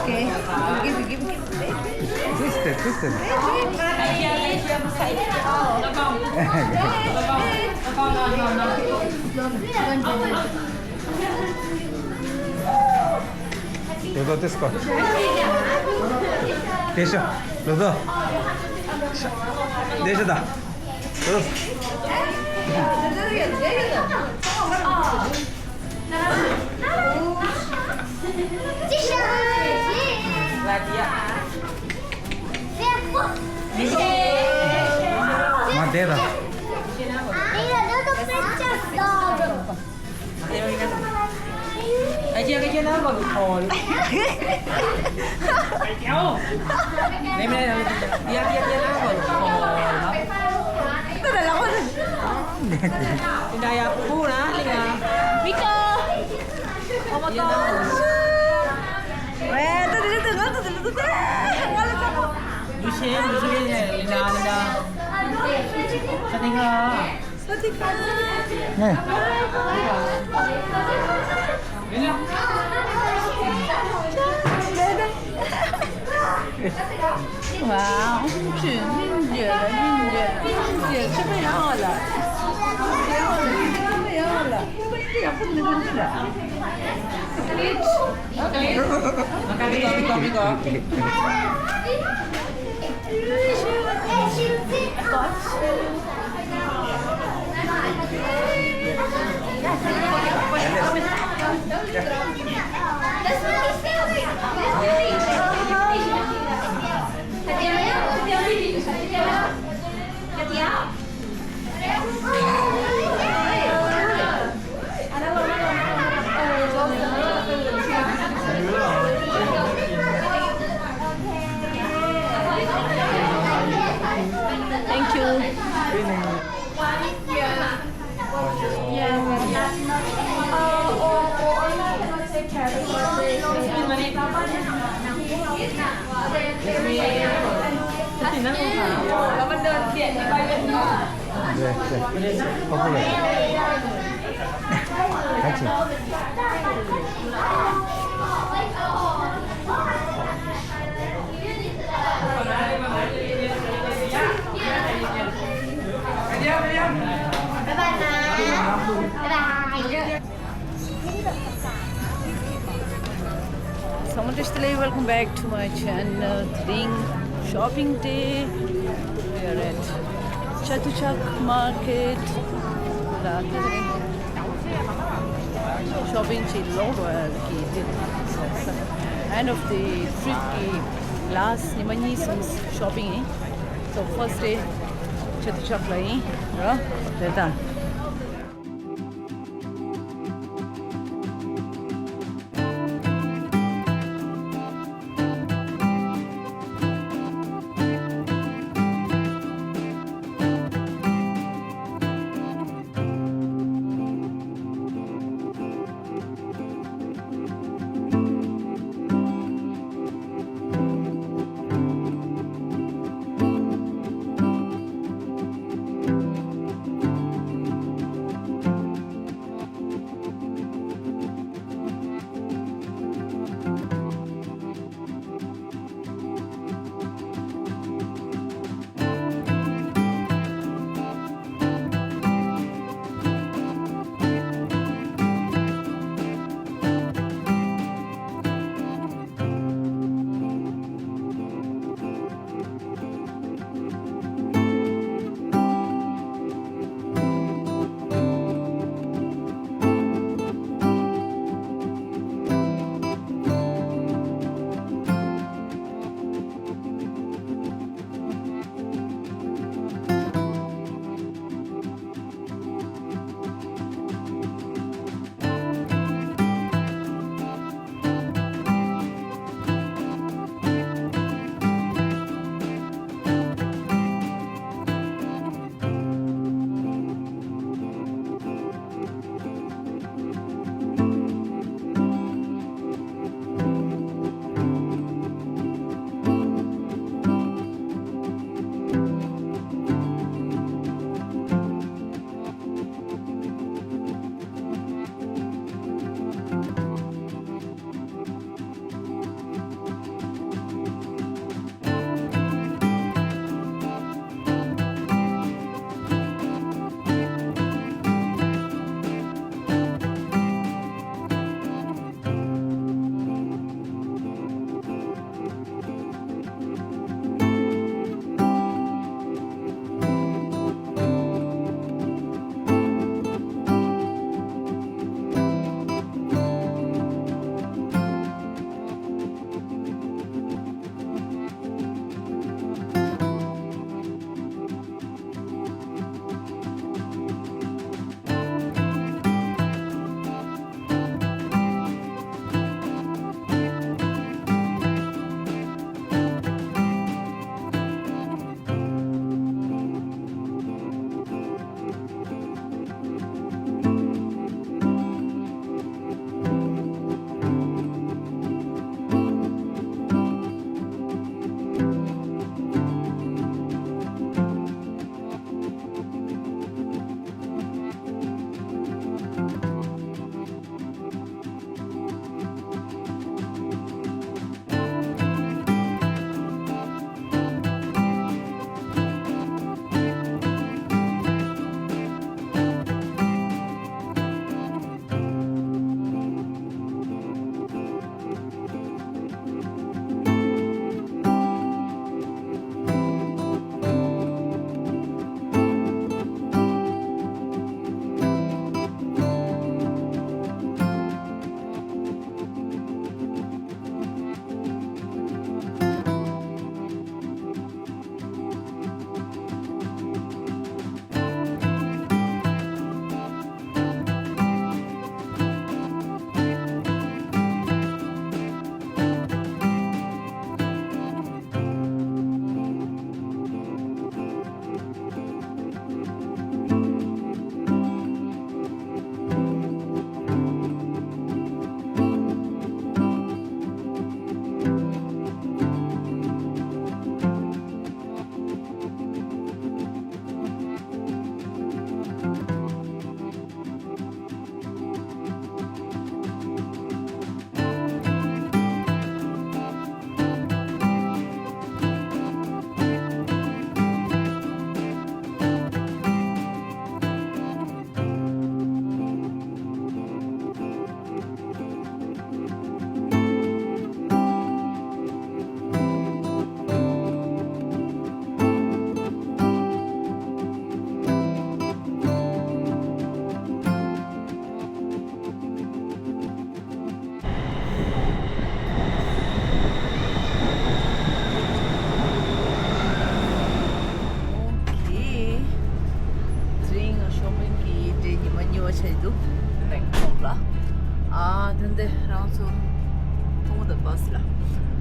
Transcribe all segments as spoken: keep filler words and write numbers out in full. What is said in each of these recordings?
Okay. Give, give, give. Twist it, twist it. Don't, don't, don't, don't. Let's go. Let's go. Let's go. Wow. Thank you. Welcome back to my channel. Today shopping day. We are at Chatuchak Market. Shopping གྱི་ལོ་རོལ་གྱི་དེ། End of the trip གྱི་last ཉི་མ་གཉིས་སོང་། Shopping ཡིན། So first day Chatuchak ལ་ཡིན། ར་དེ་དང་།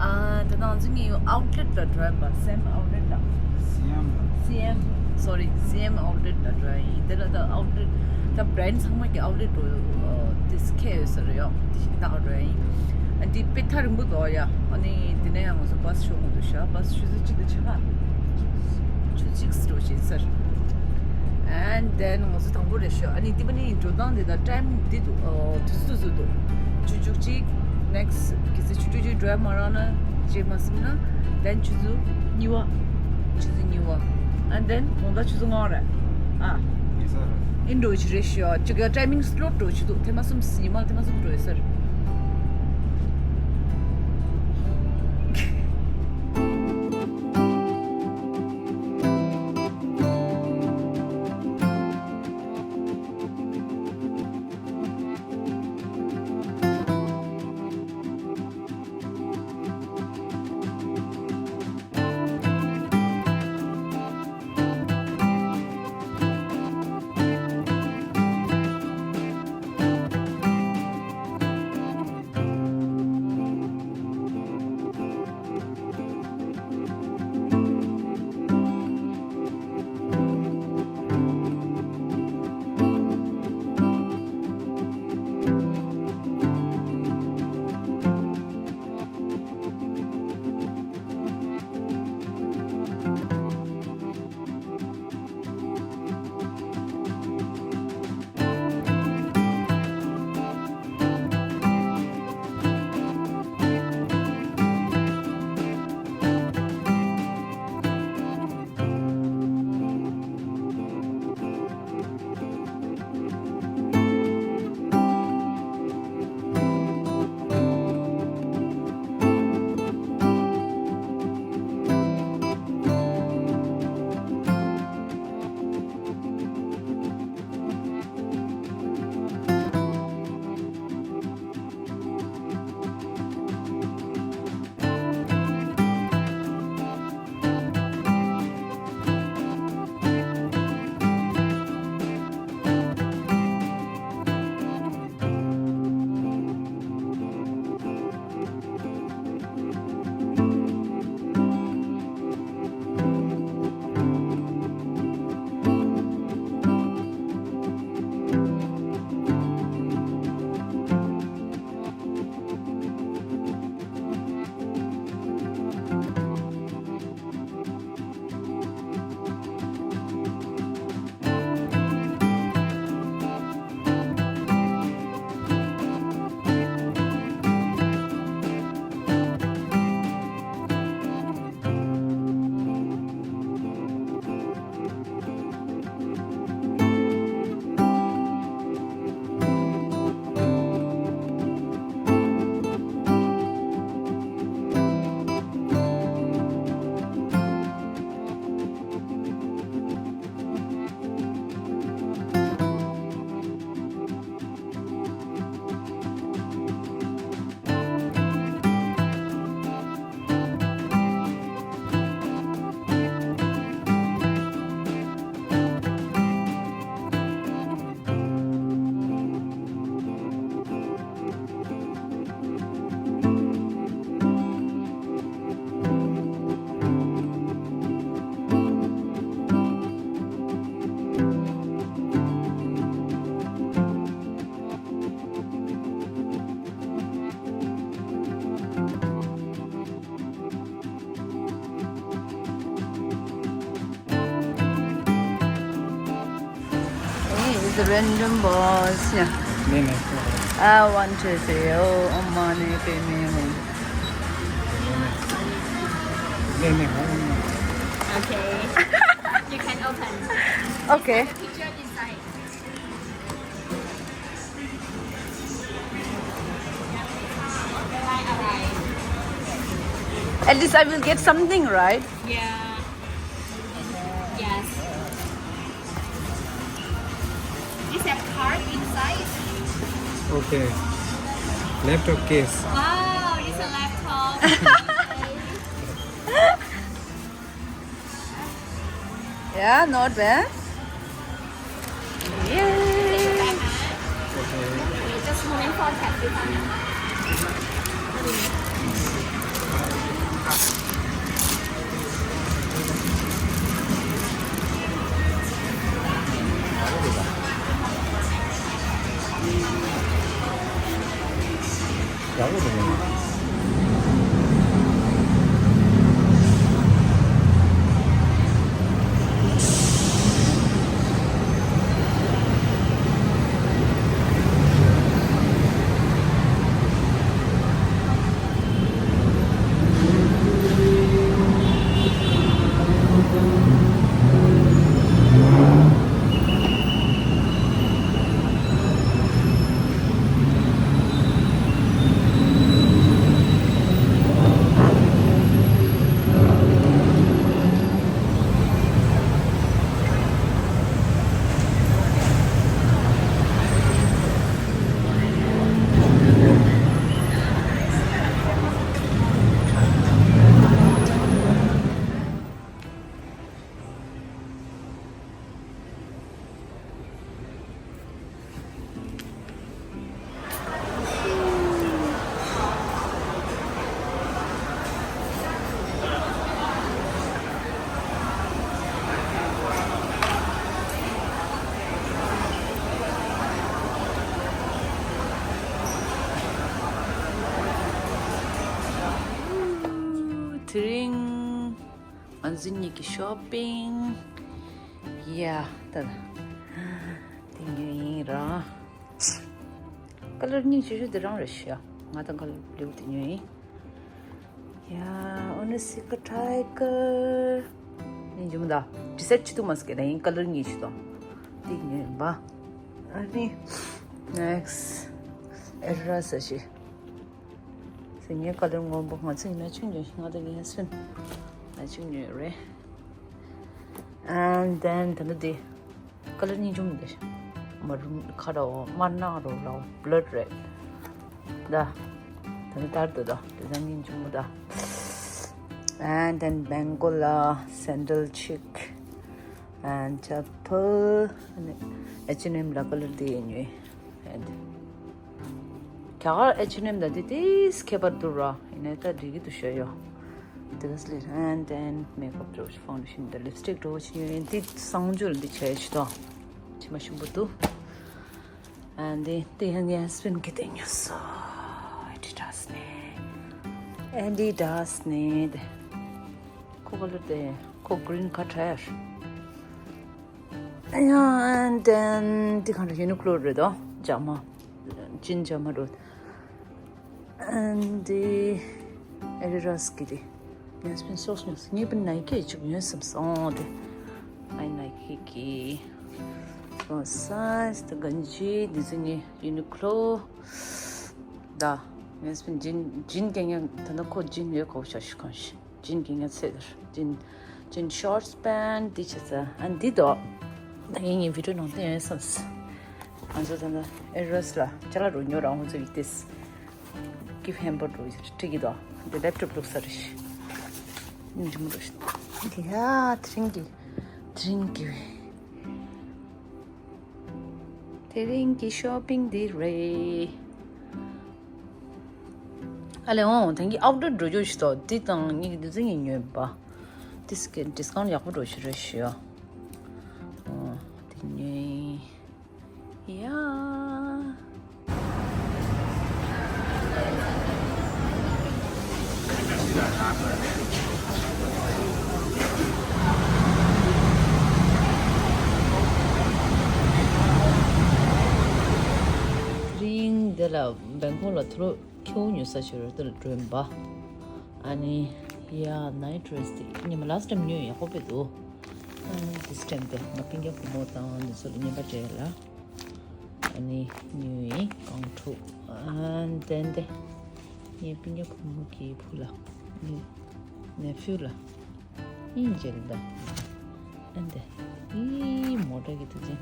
ཨ། ད་ང་ཚོ་གཉིས་ཨའུ་ཊི་ལེཊ་ལ་འགྲོ་ཡིན་པ། སི་ཨེམ་ཨའུ་ཊི་ལེཊ་ལ། སི་ཨེམ་ལ། སི་ཨེམ། སོ་རི། སི་ཨེམ་ཨའུ་ཊི་ལེཊ་ལ་འགྲོ་ཡིན། དེ་ལ་ད་ཨའུ་ཊི་ལེཊ་ད་བྷི་རེན་ཌི་ཚང་མ་གི་ཨའུ་ཊི་ལེཊ་འགྲོ་དེ་ཁེལ་ཡོད་ས་རེད་ཡོ། དེ་བཞིན་ད་ག་འགྲོ་ཡིན། ཨ། འདི་དཔེ་ཐག་རིང་པོ་འདུག་ཡ། ཨ་ནི་དེ་ནས་ཡང་ང་ཚོ་བྷ་སི་ཤོག་མ་འདུག་ཤག་བྷ་སི་ཆུ་ཚོད་གཅིག་དང་ཕྱེད་ཀ་ཆུ་ཚིགས་འགྲོ་བཞིན་ཟེར། And then ང་ཚོ་དང་པོ་རེད་ཤག་ཨ་ནི་དེ་པ་ནི་འགྲོ་སྟངས་དེ་དང་ཊའིམ་འདི་འདུག་ཨོ། དུས་ཚོད་དུས་ཚོད་འདུག་ཆུ་ཚོད་གཅིག་ནེག་སི་གི་ཚེ་ཆུ་ཚོད་གཅིག་འགྲོ་ཡ་མ་རག་ན་རྗེས་མ་སིམ་ན། Then ཆུ་ཚོད་གཉིས་པ། ཆུ་ཚོད་གཉིས་པ། And then དགོང་དག་ཆུ་ཚོད་ལྔ་རེད། ཨ། ཉི་ཤུ་རེད། ཨིན་འགྲོ་ཅི་རེད་ཤག་ཅིག་ག་ཊའིམ་མིང་སི་ལོག་འགྲོ་ཅི་འདུག་ཐེངས་མ་གསུམ་ཉི་མ་ཐེངས་མ་གསུམ་འགྲོ་ཡོད་ཟེར། Hey, it's a random boss. Yeah. नहीं, नहीं। I want to say, oh, अम्मा ने पे में हूँ। नहीं, नहीं। नहीं, नहीं, नहीं। Okay. You can open. Okay. Picture inside. At least I will get something, right? Yeah. Yes. Is a card inside? Okay. Laptop case. Wow, it's a laptop. Yeah, not bad. Yay. Just moving for taxi time. དེ་རིང་ང་ཚོ་གཉིས་ཀྱི་ཤོ་པིང་ཡ་ད་དེ་ཉོས་ཡིན་ར། ཀ་ལར་གཉིས་ཆུང་ཆུང་དེ་རང་རེད་ཤག་ང་དང་ཀ་ལར་བླུག་དེ་ཉོས་ཡིན། ཡ། ཨོ་ན་སི་ཀ་ཊའི་ཀར་ནི་འཇུམ་ད་ཌི་སེཊ་ཆི་ཏུ་མ་སི་ཀེ་ད་ཡིན་ཀ་ལར་གཉིས་ཆུང་དང་དེ་ཉོས་ཡིན་པ། ཨ་ནི་ནེག་སི་ཊི་ཨེ་ཌི་ཌ་སི་ཞིག་སི་ངའི་ཀ་ལར་སྔོན་པོ་ང་ཚོ་ཡིན་ན་ཆུང་ཆུང་ཞིག་ང་དང་ངའི་ཧ་སི་བེན་ང་ཆུང་ཆུང་རེད། And then ད་ནི་དེ་ཀ་ལར་གཉིས་འཇུམ་འདི་མ་རུན་ཁ་ར་འོ་དམར་ནག་རོ་ལའོ་བྷི་ལཌ་རེཌ་ད། ད་ནི་ལྟར་དུ་ད་དེ་ཚང་གཉིས་འཇུམ་ད། And then བེང་གོ་ལ་སེན་ཌལ་ཆིག and ཅ་པལ། ཨེཆ་ཨེན་ཨེམ་ལ་ཀ་ལར་དེ་ཡིན་ཉོས། And ཁྱ་གར་ཨེཆ་ཨེན་ཨེམ་དང་དེ་ཏིས་ཁྱད་པར་འདུག་ར། ཡིན་ནའི་ད་འགྲིག་གི་འདུག་ཤོད་ཡོ། དེ་ག་སི་ལེ་and then makeup འགྲོ་ཕའུན་ཌེ་ཤན་དང་ལིབ་སི་ཊིག་འགྲོ་ཕྱིན་ཡོད། ཡིན་དེ་གསང་སྤྱོད་འདི་བྱས་ཤི་ཏོ། ཕྱི་མ་ཞིམ་པོ་འདུག And then དེ་ཡང་ངའི་ཧ་སི་བེན་གི་དེ་ཉོས་སོ། ཨེ་ཌི་ཌ་སི་ནས། ཨེ་ཌི་ཌ་སི་ནས་དེ། ཁོ་ཀ་ལར་དེ་ཁོ་གི་རིན་ཁ་ཁྲ་ཡར། ཡང་དེན་དེ་གང་རེད། ཡུ་ནི་ཀློ་རེད་དོ། ཇ་མ་ཇིན་ཇ་མ་རོ། ཨན་དེ་ཨེ་ཌི་ཌ་སི་གི་དེ་ངས་སྤིན་སོགས་ཉོས། ངས་སྤིན་ནའི་ཀི་ཅིག་ཉོས་བསམ་སོང་དེ། ཨའི་ནའི་ཀི་གི་ཨོ་སའི་ཛི་དང་གན་ཇི་དེ་ཚོ་ངས་ཡུ་ནི་ཀློ་ད། ངས་སྤིན་ཇིན་ཇིན་གན་ཡང་ད་ནི་ཁོ་ཇིན་ཡོད་གོ་ཤ་ཤི་གང་ཤི། ཇིན་གི་ངས་ཚེ་དར་ཇིན་ཇིན་ཤོར་ཊི་པེན་ཊི་འདི་བྱས་ཙང་ཨ་འདི་དོ། ད་ངས་ངའི་བི་ཌིའོ་ནང་བསྟན་ཡོད་བསམས། ང་ཚོ་ད་ནི་ཨེ་ཌི་ཌ་སི་ལ་ཅ་ལག་རུ་ཉོ་རང་ཧུ་ཚོ་ཡིག་ཏེས་གིཕ་ཧེམ་པར་རུ་ཡིག་ཏེས་ཀྲིག་གི་དོ། འདི་ལེབ་ཊོབ་ལུགས་ས་རེད་ཤི། ཉིན་རིམ་རུ་ཤི། འདི་ཡ་དེ་རིང་གི་དེ་རིང་གི་དེ་རིང་གི་ཤོ་པིང་འདི་རེད། ཨ་ལེ་འོང་དེང་གི་ཨའུ་ཊི་ལེཊ་འགྲོ་རྒྱུ་ཞིག་ཏོ། འདི་དང་ངེད་ཀྱི་འདི་ཚོ་ངས་ཉོས་པ། ཏིས་ཀེ་ཌིས་ཀའུན་ཊི་ཡག་པོ་འགྲོ་ཞིག་རེད་ཤི་ཡ། འོ་དེ་ཉོས་ཡ། དེ་རིང་འདི་ལ་བེང་ཀོག་ལ་ཐུ་རུ་ཁྱེའུ་ཉོ་ས་ཞིག་རེད། དེ་ལ་སྒྲོན་པ། ཨ་ནི་ཡ་ནའི་ཊི་ཌི་རེ་སི་དེ་ཉི་མ་ལ་སི་ཊི་ཊའིམ་ཉོས་ཡག་པོ་དཔེ་འདུག་ཨ་ནི་ཏིས་ཊའིམ་དེ་ང་སྤུན་ཀྱག་བུ་མོ་དང་འདི་ཚོ་ལ་རྔན་པ་སྤྲད་ལ། ཨ་ནི་ཉོས་ཡིན་རྐང་ཕྲུག་ཨ་ནི་དེན་དེ་ངའི་སྤུན་ཀྱག་བུ་མོ་གི་བུ་ལ་ནི་ནེ་ཕིའུ་ལ་ཡིན་མཇལ་ད། ཨ་ནི་དེ་ཡི་མོ་ཊ་གི་དུས་ཆེན་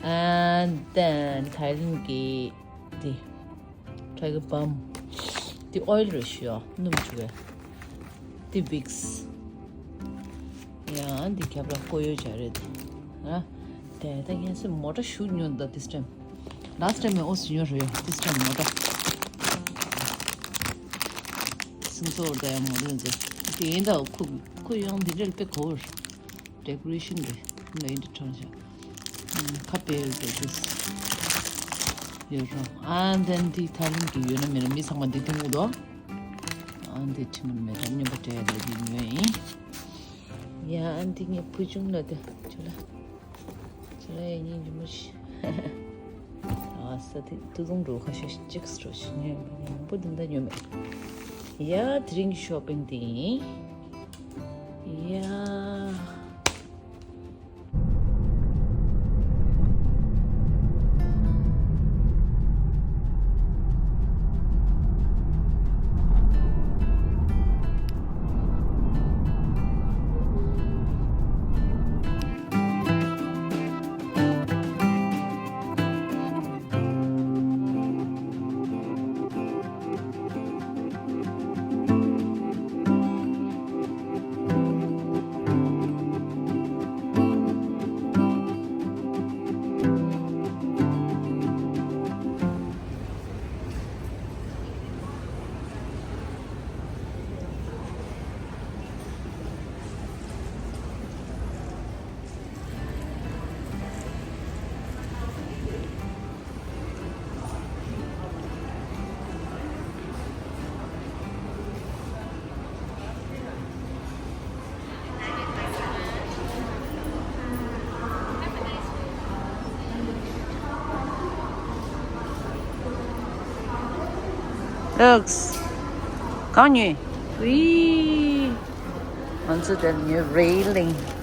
ཨ་ནི་དེན་ཐའི་ལེན་གི་དེ། ཊའི་གར་བམ། འདི་ཨོ་ཡིལ་རེད་ཤི་ཡ། སྣུམ་བྱུག་པའི། འདི་བིག་སི། ཡང་འདི་ཁྱབ་ལ་ཀོ་ཡོ་བྱ་རེད། ཨ། དེ་ད་ངས་སེ་མོ་ཊ་ཞུ་ཉོ་འདི་ཏིས་ཊའིམ། ལ་སི་ཊི་ཊའིམ་ཨོ་སི་ཉོ་རེད་ཡ། ཏིས་ཊའིམ་མོ་ཊ། སིང་སོར་དེ་མོ་ཊ་འདི། དེ་ཡིན་ད་ཁུ་ཁུ་ཡང་འདི་འདྲ་དཔེ་གོ་བར། ཌེ་ཀོ་རེ་ཤན་རེད། ལ་ཡིན་འདྲ་དྲང་ཤག་ཁ་པེ་རེད་དུས། ཡོད་རུང་ཨ་འདན་འདི་ཐའི་ལེན་གི་ཡོད་ན་མེད་ན་མི་ཚང་མ་འདི་འཐུང་གི་འདུག་ཨ་འདི་ཁྲིམས་མེད་ད་སྨྱོན་པ་སྤྲད་ལ་འདི་ཉོས་ཡིན། ཡ་ཨ་འདི་ངའི་བུ་ཆུང་ལ་དེ་ཆུ་ལ་ཆུ་ལ་ཡ་གཉིས་འཇུ་མ་ཤི། ཨ་ས་དེ་ཏུ་ཏུང་འགྲོ་ཁ་ཤས་ཅིག་སྤྲོ་ཤི་ཉོས་མ་ཉོས་མང་པོ་འདི་འདྲ་ཉོས་མེད། ཡ་དེ་རིང་གི་ཤོ་པིང་དེ་ཡིན། ཡ། ཨགས། གང་ཉོས། ཝི། ང་ཚོ་དེར་ཉོས་རེ་ལིང་།